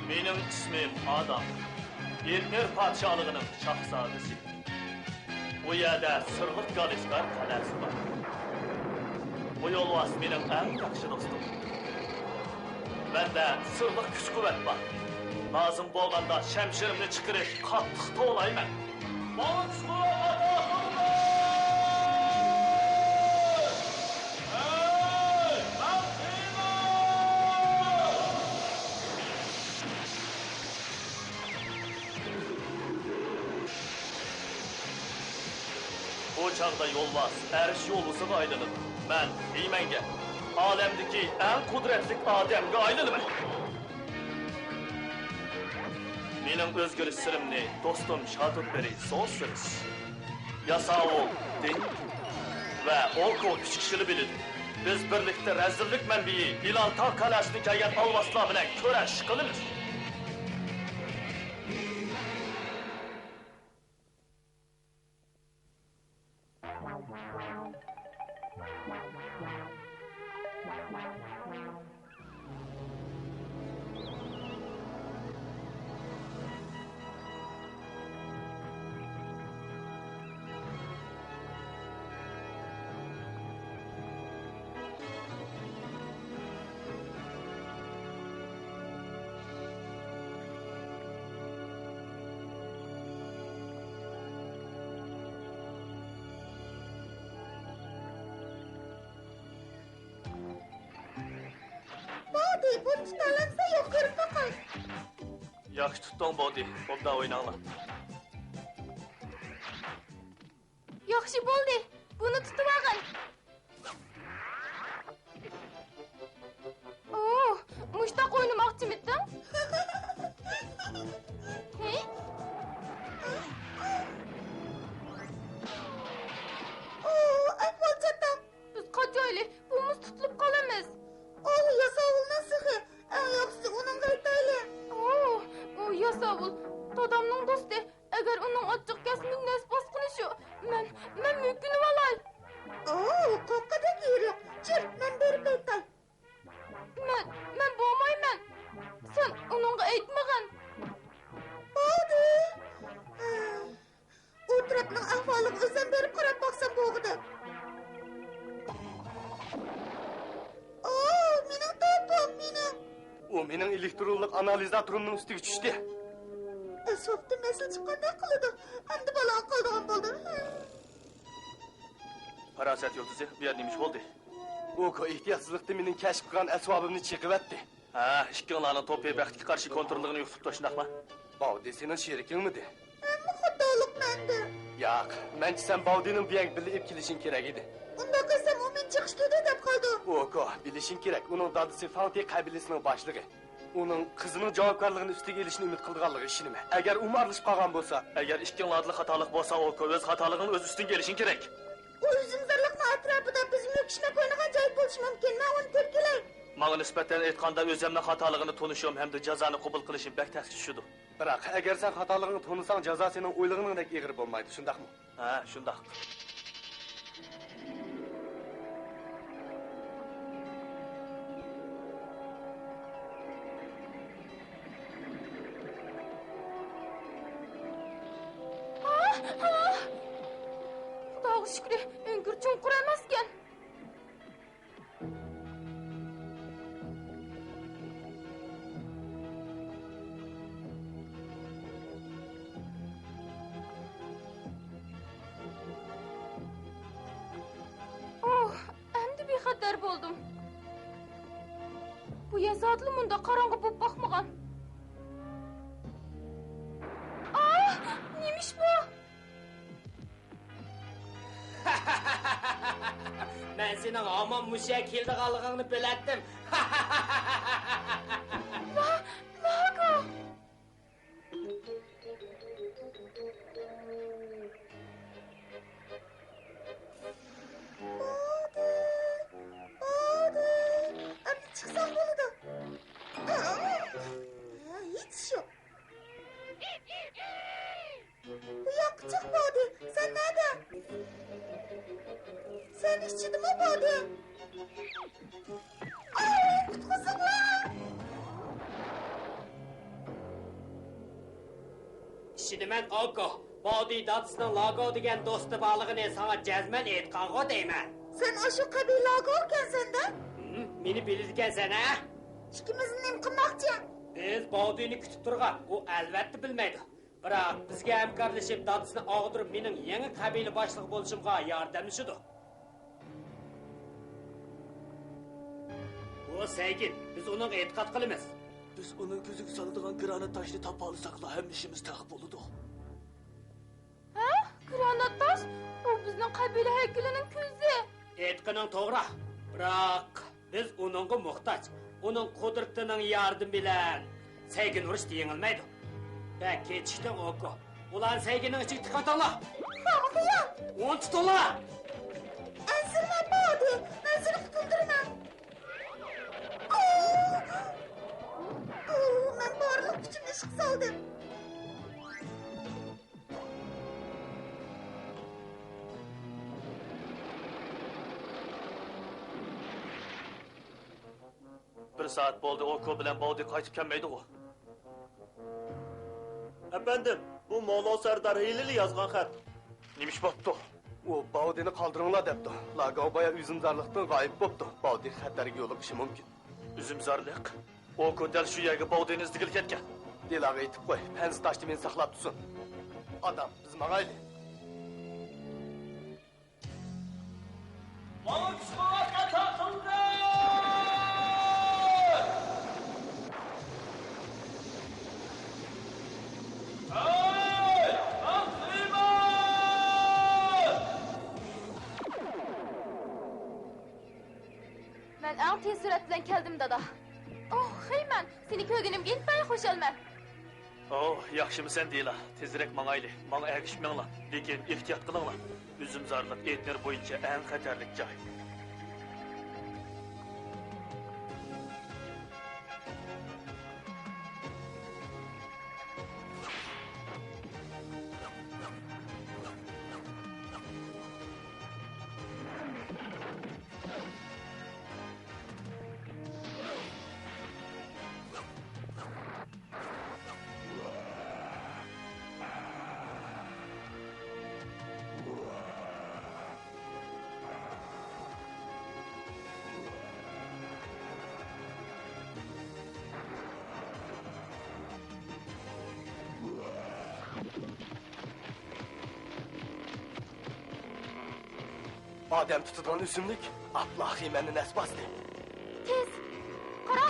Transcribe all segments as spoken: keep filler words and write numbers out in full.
مېنىڭ ئىسمىم ئادام. ئېلمىر پادىشاھلىقىنىڭ شاھزادىسى. بۇ يەردە سىرلىق گالىسكار قەلئەسى بار. بۇ يولۋاس مېنىڭ ئەڭ ياخشى دوستۇم. مەندە سىرلىق كۈچ-قۇۋۋەت بار. لازىم بولغاندا شەمشىرىمنى چىقىرىپ، قاتتىق توۋلايمەن. ماڭا كۈچ-قۇۋۋەت ئاتا قىلىڭلار! ھەي، مەن قىيناق! بۇ چاغدا يولۋاس ئەرش يولۋىسىغا ئايلىنىپ، مەن خىمەنگە، ئالەمدىكى ئەڭ قۇدرەتلىك ئادەمگە ئايلىنىمەن. مېنىڭ ئۆزگىرىش سىرىمنى دوستۇم شاتۇتبېرى سوسرىس، ياساۋۇل دىنكۇ ۋە ئوكو ئۈچ كىشىلا بىلىدۇ. بىز بىرلىكتە رەزىللىك مەنبىيى ئىلانتاغ قەلئەسىدىن كەلگەن ئالۋاستىلار بىلەن كۈرەش قىلىمىز. بولدى، بۇنى تۇتالامسەن يوق كۆرۈپ باقاي. ياخشى تۇتتۇڭ، بولدى. ئوبدان ئويناڭلار. ياخشى بولدى، بۇنى تۇتۇۋالغىن. ئوو، مۇشتاق ئوينىماقچىمىتىڭ؟ ھى؟ ئوو، ئەھۋال چاتاق. بىز قاچايلى، بۇمۇ تۇتۇلۇپ قالىمىز. ئوو، ياساۋۇلنىڭ سېخى. ئەڭ ياخشىسى ئۇنىڭغا ئېيتايلى. ئوو، ئۇ ياساۋۇل، دادامنىڭ دوستى. ئەگەر ئۇنىڭ ئاچچىقى كەلسە، مېنى نەس باسقىنى شۇ. مەن، مەن مۆكۈنۈۋالاي. ئوو، قورققۇدەك يېرى يوق. جۈر، مەن بېرىپ ئېيتاي. مەن، مەن بولمايمەن. سەن ئۇنىڭغا ئېيتمىغىن. بولدى. ئۇ تەرەپنىڭ ئەھۋالىغا ئۆزۈم بېرىپ قاراپ باقسام بولغۇدەك. ئوو، مېنىڭ توپۇم، مېنىڭ. ئۇ مېنىڭ ئېلېكترونلۇق ئانالىزاتورۇمنىڭ ئۈستىگە چۈشتى. ئەسۋابتا مەسىلە چىققاندەك قىلىدۇ. ئەمدى بالاغا قالىدىغان بولدۇم. پاراسەت يۇلتۇزى، بۇ يەردە نېمە ئىش بولدى؟ ئوكو ئېھتىياتسىزلىقتا مېنىڭ كەشىپ قىلغان ئەسۋابىمنى چېقىۋەتتى. ھە، ئىككىڭلارنىڭ توپى بەختكە قارشى كونتروللۇقىنى يوقىتىپ توشۇنداقما؟ باۋدى سېنىڭ شېرىكىڭمىدى؟ ھەممە خاتالىق مەندە. ياق، مەنچە سەن باۋدىنىڭ بۇ يەرگە بىللە ئېلىپ كېلىشىڭ كېرەك ئىدى. ئۇنداق قىلسام ئۇ مېنى چېقىشتۇردى دەپ قالىدۇ. ئوكو، بىلىشىڭ كېرەك، ئۇنىڭ دادىسى فاڭتى قەبىلىسىنىڭ باشلىقى. ئۇنىڭ قىزىنىڭ جاۋابكارلىقىنى ئۈستىگە ئېلىشىنى ئۈمىد قىلىدىغانلىقىغا ئىشىنىمەن. ئەگەر ئۇمۇ ئارىلىشىپ قالغان بولسا. ئەگەر ئىككىڭلاردىلا خاتالىق بولسا، ئوكو، ئۆز خاتالىقىڭنى ئۆز ئۈستۈڭگە ئېلىشىڭ كېرەك. ئۇ ئۈزۈمزارلىقنىڭ ئەتراپىدا بىز مۆكۈشمەك ئوينىغان جاي بولۇشى مۇمكىن. مەن ئۇنى تېپىپ كېلەي. ماڭا نىسبەتەن ئېيتقاندا، ئۆزۈمنىڭ خاتالىقىنى تونۇشۇم ھەمدە جازانى قوبۇل قىلىشىم بەك تەسكە چۈشىدۇ. بىراق، ئەگەر سەن خاتالىقىڭنى تونۇساڭ، جازا سېنىڭ ئويلىغىنىڭدەك ئېغىر بولمايدۇ، شۇنداقمۇ؟ ھە، شۇنداق. ئاھ، ئاھ! خۇداغا شۈكرى، ئۆڭكۈر چوڭقۇر ئەمەسكەن. ئوھ، ئەمدى بىخەتەر بولدۇم. بۇ يەر زادىلا مۇنداق قاراڭغۇ بولۇپ باقمىغان. ئاھ، نېمە ئىش بۇ؟ مەن سېنىڭ ھامان مۇشۇ يەرگە كېلىدىغانلىقىڭنى بىلەتتىم. لا-، لاگو! بولدى، بولدى. ئەمدى چىقساڭ بولىدۇ. ھېچ ئىش يوق. بۇ ياققا چىق، بولدى. سەن نەدە؟ سەن ئىچىدىمۇ، بولدى؟ ئاي، قۇتقۇزۇڭلار! ئىشىنىمەن، ئوكو. باۋدى دادىسىنىڭ لاگو دېگەن دوستى بارلىقىنى ساڭا جەزمەن ئېيتقانغۇ دەيمەن. سەن ئاشۇ قەبىھ لاگو ئىكەنسەن-دە؟ ھىم، مېنى بىلىدىكەنسەن، ھە؟ ئىككىمىزنى نېمە قىلماقچى؟ بىز باۋدىنى كۈتۈپ تۇرغان، ئۇ ئەلۋەتتە بىلمەيدۇ. بىراق بىزگە ھەمكارلىشىپ، دادىسىنى ئاغدۇرۇپ، مېنىڭ يېڭى قەبىلە باشلىقى بولۇشۇمغا ياردەملىشىدۇ. ئۇ سەيگىن، بىز ئۇنىڭغا ئېتىقاد قىلىمىز. بىز ئۇنىڭ كۆزىگە سالىدىغان گرانات تاشنى تاپالىساقلا، ھەممە ئىشىمىز تەق بولىدۇ. ھە؟ گرانات تاش؟ ئۇ بىزنىڭ قەبىلە ھەيكىلىنىڭ كۆزى. ئېيتقىنىڭ توغرا. بىراق بىز ئۇنىڭغا موھتاج. ئۇنىڭ قۇدرىتىنىڭ ياردىمى بىلەن سەيگىن ئۇرۇشتا يېڭىلمەيدۇ. بەك كېچىكتىڭ، ئوكو. ئۇلارنى سەيگىننىڭ ئىچىگە تىقىۋېتىڭلار. خامخىيا! ئۇنى تۇتۇڭلار! ئەنسىرىمە، باۋدى. مەن سېنى قۇتۇلدۇرىمەن. ئۇ، ئۇ، مەن بارلىق كۈچۈمنى ئىشقا سالدىم. بىر سائەت بولدى، ئوكو بىلەن باۋدى قايتىپ كەلمەيدىغۇ. ئەپەندىم، بۇ مولو سەردار ھېلىلا يازغان خەت. نېمە ئىش بوپتۇ؟ ئۇ باۋدىنى قالدۇرۇڭلار دەپتۇ. لاگاۋ بايا ئۈزۈمزارلىقتىن غايىب بوپتۇ. باۋدى خەتەرگە يولۇقۇشى مۇمكىن. ئۈزۈمزارلىق؟ ئوكو دەل شۇ يەرگە باۋدىنى ئىزدىگىلى كەتكەن. دېلاغا ئېيتىپ قوي، پەنزى تاشتا مېنى ساقلاپ تۇرسۇن. ئادام، بىز ماڭايلى. ماڭا كۈچ-قۇۋۋەت ئاتا قىلدى! ھەي، ئەڭ تېز! مەن ئەڭ تېز سۈرئەت بىلەن كەلدىم، دادا. ئوھ، خېيمەن، سېنى كۆرگىنىمگە ئىنتايىن خۇشالمەن. ئوھ، ياخشىمۇ سەن دېيلا؟ تېزرەك ماڭايلى. ماڭا ئەگىشىپ مېڭىڭلار، لېكىن ئېھتىيات قىلىڭلار. ئۈزۈمزارلىق ئېتنېر بويىچە ئەڭ خەتەرلىك جاي. ئادەم تۇتىدىغان ئۆسۈملۈك. ئاپلا خېمەننى نەس باستى. تېز! قارا!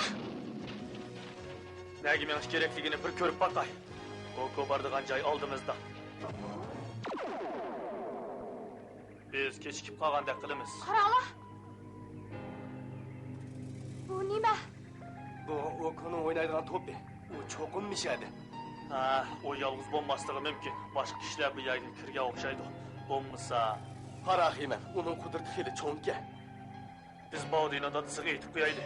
نەگە مېڭىش كېرەكلىكىنى بىر كۆرۈپ باقاي. ئوكو بارىدىغان جاي ئالدىمىزدا. بىز كېچىكىپ قالغاندەك قىلىمىز. قاراڭلار! بۇ نېمە؟ بۇ ئوكونىڭ ئوينايدىغان توپى. ئۇ چوقۇم مىشەدە. ھە، ئۇ يالغۇز بولماسلىقى مۇمكىن. باشقا كىشىلەر بۇ يەرگە كىرگەن ئوخشايدۇ. بولمىسا. قارا خېمەن، ئۇنىڭ قۇدرىتى خېلى چوڭكەن. بىز باۋدىنىڭ دادىسىغا ئېيتىپ قويايلى.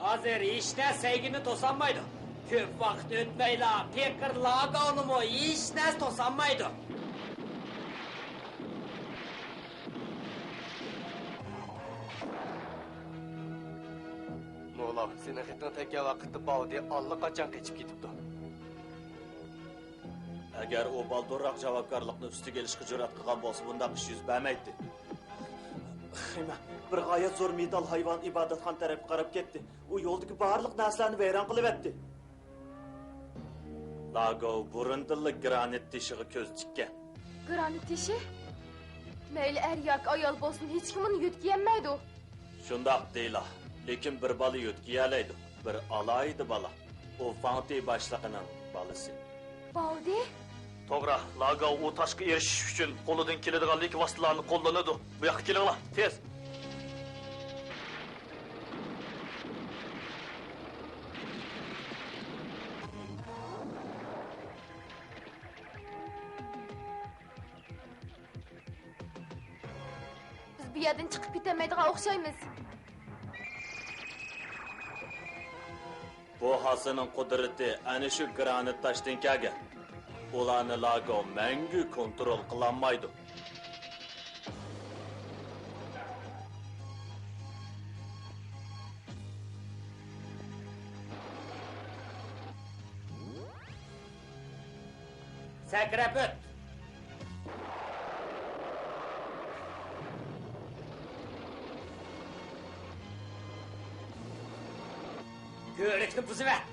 ھازىر ھېچنەرسە سەيگىننى توسالمايدۇ. كۆپ ۋاقىت ئۆتمەيلا پېقىر لاگاۋنىمۇ ھېچنەرسە توسالمايدۇ. مولاۋ، سېنىڭ خېتىڭ تەگكەن ۋاقىتتا باۋدى ئاللىقاچان قېچىپ كېتىپتۇ. ئەگەر ئۇ بالدۇرراق جاۋابكارلىقنى ئۈستىگە ئېلىشقا جۈرئەت قىلغان بولسا، بۇنداق ئىش يۈز بەرمەيتتى. خېمەن، بىر غايەت زور مېتال ھايۋان ئىبادەتخانا تەرەپكە قاراپ كەتتى. ئۇ يولدىكى بارلىق نەرسىلەرنى ۋەيران قىلىۋەتتى. لاگو بۇرۇندىنلا گرانىت تېشىغا كۆز تىككەن. گرانىت تېشى؟ مەيلى ئەر ياكى ئايال بولسۇن، ھېچكىم ئۇنى يۆتكىيەلمەيدۇ. شۇنداق دەيلا، لېكىن بىر بالا يۆتكىيەلەيدۇ، بىر ئالاھىدە بالا. ئۇ فاڭتى باشلىقىنىڭ بالىسى. باۋدى؟ توغرا، لاگاۋ ئۇ تاشقا ئېرىشىش ئۈچۈن قولىدىن كېلىدىغان لېكى ۋاسىتىلارنى قوللىنىدۇ. بۇ ياققا كېلىڭلار، تېز! بىز بۇ يەردىن چىقىپ كېتەلمەيدىغان ئوخشايمىز. بۇ ھاسىنىڭ قۇدرىتى ئەنە شۇ گرانىت تاشتىن كەلگەن. ئۇلارنى لاگو مەڭگۈ كونترول قىلالمايدۇ. سەكرەپ ئۆت! كۆۋرۈكنى بۇزۇۋەت!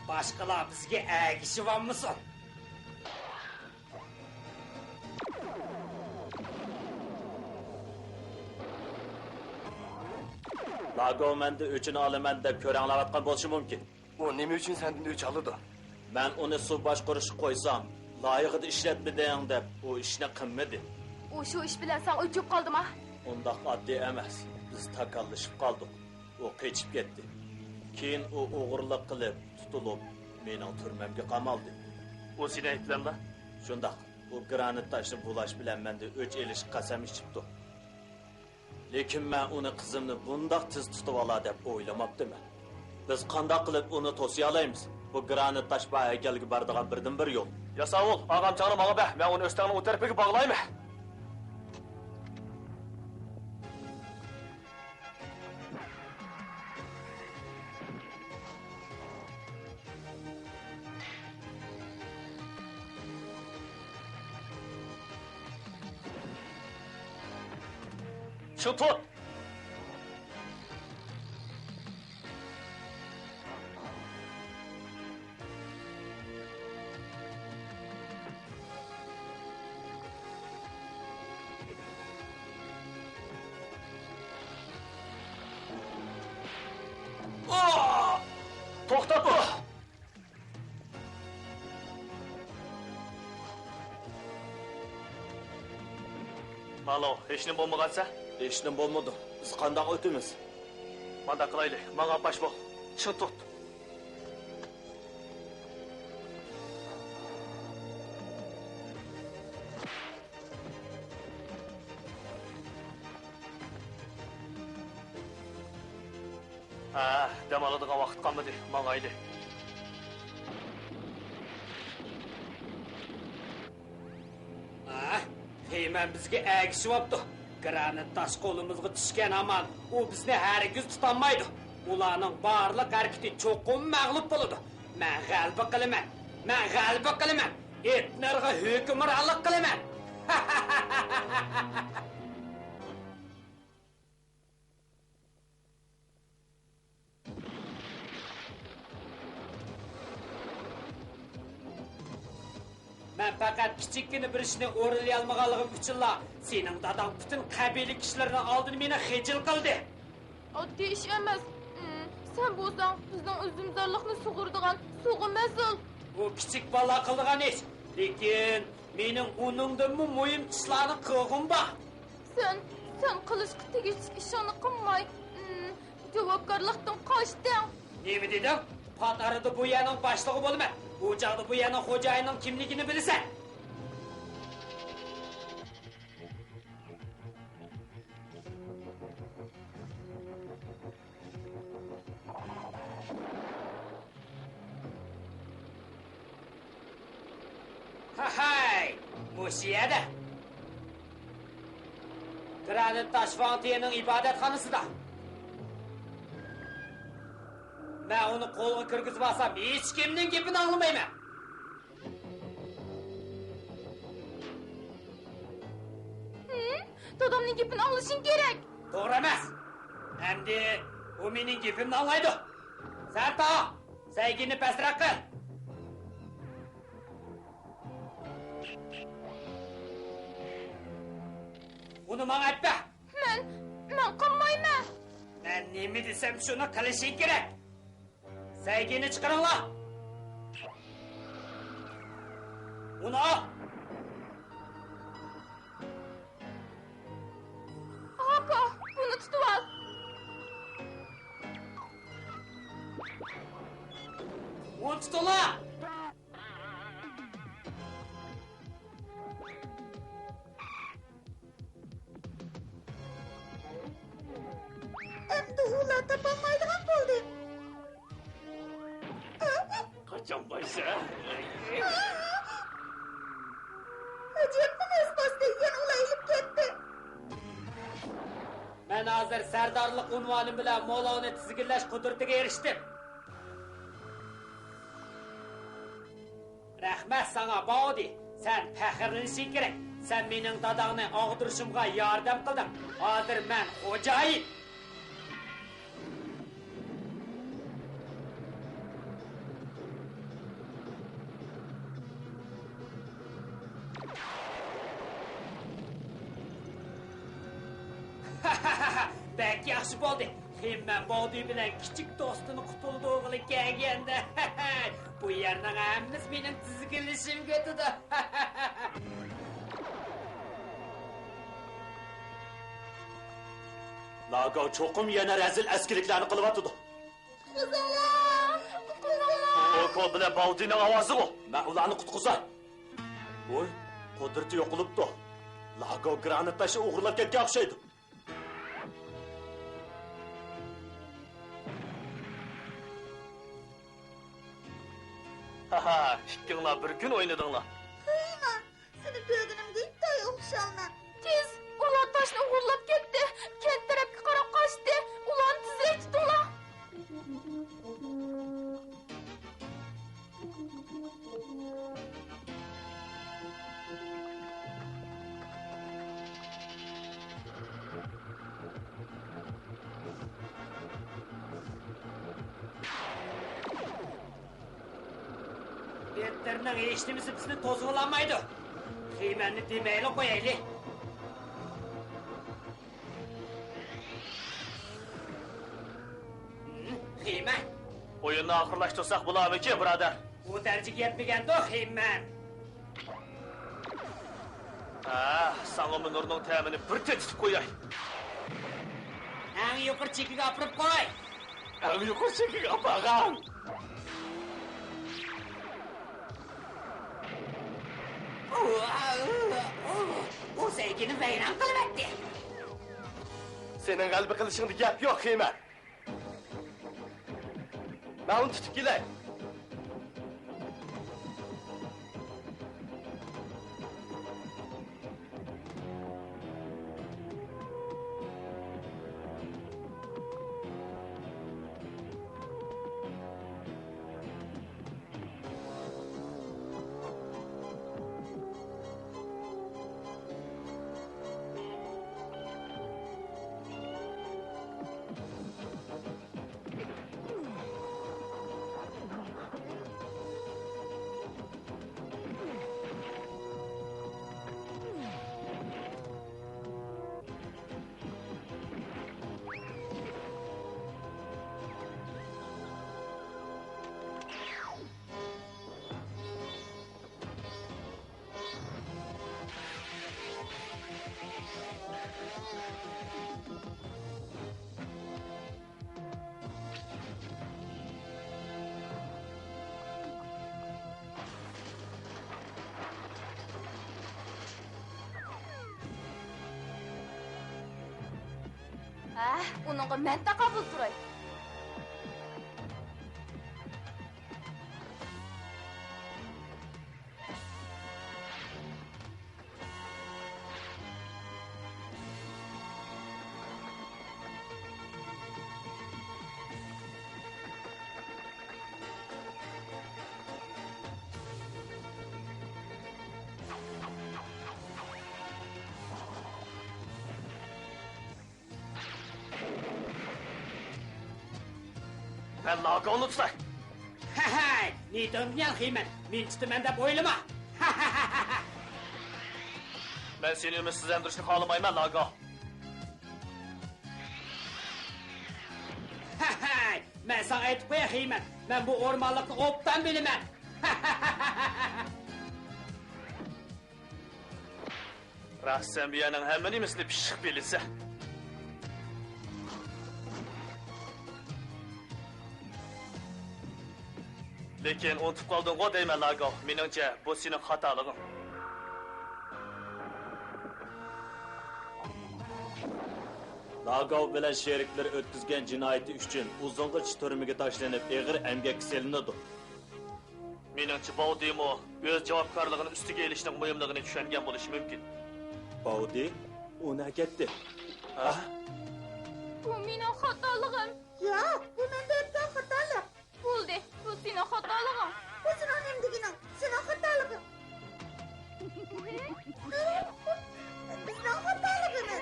باشقىلار بىزگە ئەگىشىۋالمىسۇن! لاگو مەندىن ئۆچىنى ئالىمەن دەپ كۆرەڭلەۋاتقان بولۇشى مۇمكىن. ئۇ نېمە ئۈچۈن سەندىن ئۆچ ئالىدۇ؟ مەن ئۇنى سۇ باشقۇرۇشقا قويسام، لايىقىدا ئىشلەتمىدىڭ دەپ ئۇ ئىشنى قىلمىدى. ئۇ شۇ ئىش بىلەن ساڭا ئۆچۈپ قالدىما؟ ئۇنداق ئاددىي ئەمەس. بىز تاكاللىشىپ قالدۇق. ئۇ قېچىپ كەتتى. كېيىن ئۇ ئوغرىلىق قىلىپ تۇتۇلۇپ، مېنىڭ تۈرمەمگە قامالدى. ئۇ سېنى ئەيىبلەمدۇ؟ شۇنداق. ئۇ گرانىت تاشنى بۇلاش بىلەن مەندىن ئۆچ ئېلىشقا قەسەم ئىچىپتۇ. لېكىن مەن ئۇنى قىزىمنى بۇنداق تېز تۇتۇۋالار دەپ ئويلىماپتىمەن. بىز قانداق قىلىپ ئۇنى توسىيالايمىز؟ بۇ گرانىت تاش بار ھەيكەلگە بارىدىغان بىردىنبىر يول. ياساۋۇل، ئاغامچاڭنى ماڭا بەر، مەن ئۇنى ئۆستەڭنىڭ ئۇ تەرىپىگە باغلايمەن. شۇ تۇت! توختاپ تۇر! مالو، ھېچنېمە بولمىغانسە؟ ھېچنېمە بولمىدى. بىز قانداق ئۆتىمىز؟ مانداق قىلايلى، ماڭا ئاپاش بول. چىڭ تۇت. ھە، دەم ئالىدىغان ۋاقىت قالمىدى، ماڭايلى. ھە، خېمەن بىزگە ئەگىشىۋاپتۇ. گرانىت تاش قولىمىزغا چۈشكەن ھامان، ئۇ بىزنى ھەرگىز تۇتالمايدۇ. ئۇلارنىڭ بارلىق ھەرىكىتى چوقۇم مەغلۇپ بولىدۇ. مەن غەلىبە قىلىمەن. مەن غەلىبە قىلىمەن. ئېتنېرغا ھۆكۈمرانلىق قىلىمەن. مەن پەقەت كىچىككىنە بىر ئىشنى ئورۇنلىيالمىغانلىقىم ئۈچۈنلا سېنىڭ داداڭ پۈتۈن قەبىلە كىشىلىرىنىڭ ئالدىدا مېنى خىجىل قىلدى. ئاددىي ئىش ئەمەس. ئىم، سەن بولساڭ بىزنىڭ ئۈزۈمزارلىقنى سۇغۇرىدىغان سۇغا مەسئۇل. ئۇ كىچىك بالىلار قىلىدىغان ئىش. لېكىن مېنىڭ ئۇنىڭدىنمۇ مۇھىم ئىشلارنى قىلغۇم بار. سەن، سەن قىلىشقا تېگىشلىك ئىشىڭنى قىلماي، ئىم، جاۋابكارلىقتىن قاچتىڭ. نېمە دېدىڭ؟ پات ئارىدا بۇ يەرنىڭ باشلىقى بولىمەن. ئۇ چاغدا بۇ يەرنىڭ خوجايىنىنىڭ كىملىكىنى بىلىسەن. ھەھەي! مۇشۇ يەردە! گرانىت تاش فاڭتىيەنىڭ ئىبادەتخانىسىدا! مەن ئۇنى قولغا كىرگۈزۈۋالسام، ھېچكىمنىڭ گېپىنى ئاڭلىمايمەن! ھىم؟ دادامنىڭ گېپىنى ئاڭلىشىڭ كېرەك! توغرا ئەمەس! ئەمدى ئۇ مېنىڭ گېپىمنى ئاڭلايدۇ! سەن تا! سەيگىنى پەسرەك قىل! ئۇنى ماڭا ئەپبە! مەن، مەن قىلمايمەن! مەن نېمە دېسەم، شۇنى قىلىشىڭ كېرەك! سەيگىنى چىقىرىڭلار! ئۇنى ئال! ئاكا، بۇنى تۇتۇۋال! ئۇنى تۇتۇڭلار! ئەمدى ئۇلار تاپالمايدىغان بولدى. ئەجەبمۇ نەس باستى، يەنە ئۇلا ئېلىپ كەتتى. مەن ھازىر سەردارلىق ئۇنۋانىم بىلەن مولاۋنى تىزگىنلەش قۇدرىتىگە ئېرىشتىم. رەھمەت ساڭا، باۋدى. سەن پەخىرلىنىشىڭ كېرەك. سەن مېنىڭ داداڭنى ئاغدۇرۇشۇمغا ياردەم قىلدىڭ. ھازىر مەن خوجايىن. بەك ياخشى بولدى. خېمەن باۋدى بىلەن كىچىك دوستىنى قۇتۇلدۇرغىلى كەلگەندە. بۇ يەرنىڭ ھەممىسى مېنىڭ تىزگىنلىشىمگە ئۆتىدۇ. لاگاۋ چوقۇم يەنە رەزىل ئەسكىلىكلەرنى قىلىۋاتىدۇ. قۇتقۇزۇڭلار! قۇتقۇزۇڭلار! كوكو بىلەن باۋدىنىڭ ئاۋازىغۇ! مەن ئۇلارنى قۇتقۇزاي! ۋوي، قۇدرىتى يوقىلىپتۇ. لاگاۋ گرانات تاشنى ئوغرىلاپ كەتكەن ئوخشايدۇ. ھاھا، ئىككىڭلار بىر كۈن ئوينىدىڭلار. خېمەن، سېنى كۆرگىنىمگە ئىنتايىن خۇشالمەن. تېز، ئۇلار تاشنى ئوغرىلاپ كەتتى. كەنت تەرەپكە قاراپ قاچتى. ئۇلارنى تېزرەك تۇتۇڭلار. بېتتېرنىڭ ھېچنېمىسى بىزنى توسۇۋالالمايدۇ. خېمەننى دېمەيلا قويايلى. خېمەن. ئويۇننى ئاخىرلاشتۇرساق بولارمىكىن، بۇرادەر؟ ئۇ دەرىجىگە يەتمىگەندۇ، خېمەن. ھە، ساڭىمۇ نۇرنىڭ تەمىنى بىر تېتىتىپ قوياي. ئەڭ يۇقىرى چېكىگە ئاپىرىپ قوي. ئەڭ يۇقىرى چېكىگە ئاپارغان. ئۇ سەيگىنى ۋەيران قىلىۋەتتى. سېنىڭ غەلىبە قىلىشىڭدا گەپ يوق، خېمەن. مەن ئۇنى تۇتۇپ كېلەي. ھە، ئۇنىڭغا مەن تاقابىل تۇراي. مەن لاگاۋنى تۇتاي. ھەي، نېتونگيەن خېمەن، مېنى تۇتىمەن دەپ ئويلىما. مەن سېنى ئۈمىدسىزلەندۈرۈشنى خالىمايمەن، لاگاۋ. ھەي، مەن ساڭا ئېيتىپ قوياي، خېمەن، مەن بۇ ئورمانلىقنى ئوبدان بىلىمەن. راست، سەن بۇ يەرنىڭ ھەممە نېمىسىنى پىششىق بىلىسەن. لېكىن ئۇنتۇپ قالدىڭغۇ دەيمەن، لاگاۋ. مېنىڭچە، بۇ سېنىڭ خاتالىقىڭ. لاگاۋ بىلەن شېرىكلىرى ئۆتكۈزگەن جىنايىتى ئۈچۈن ئۇزۇنغىچە تۈرمىگە تاشلىنىپ، ئېغىر ئەمگەككە سېلىنىدۇ. مېنىڭچە، باۋدىمۇ ئۆز جاۋابكارلىقىنى ئۈستىگە ئېلىشنىڭ مۇھىملىقىنى چۈشەنگەن بولۇشى مۇمكىن. باۋدى، ئۇ نەگە كەتتى؟ ھە؟ بۇ مېنىڭ خاتالىقىم. ياق، بۇ مەندە ئۆتكەن خاتالىق. بولدى، بۇ سېنىڭ خاتالىقىڭ. بۇ سېنىڭ نېمە دېگىنىڭ؟ سېنىڭ خاتالىقىڭ. بىزنىڭ خاتالىقىمىز.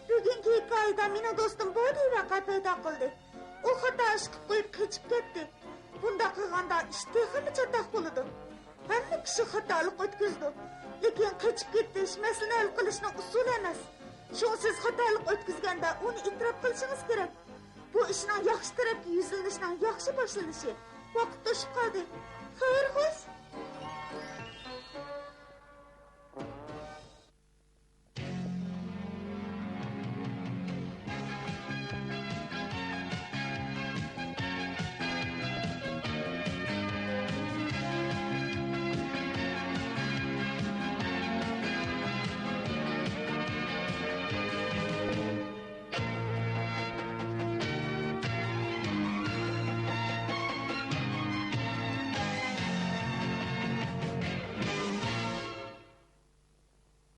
بۈگۈنكى ھېكايىدە مېنىڭ دوستۇم بودى ۋەقە پەيدا قىلدى. ئۇ خاتا ئىش قىلىپ قويۇپ قېچىپ كەتتى. بۇنداق قىلغاندا ئىش تېخىمۇ چاتاق بولىدۇ. ھەممە كىشى خاتالىق ئۆتكۈزىدۇ. لېكىن قېچىپ كېتىش مەسىلىنى ھەل قىلىشنىڭ ئۇسۇلى ئەمەس. شۇڭا سىز خاتالىق ئۆتكۈزگەندە ئۇنى ئېتىراپ قىلىشىڭىز كېرەك. بۇ ئىشنىڭ ياخشى تەرەپكە يۈزلىنىشنىڭ ياخشى باشلىنىشى. ۋاقىت توشۇپ قالدى. خەير خوش!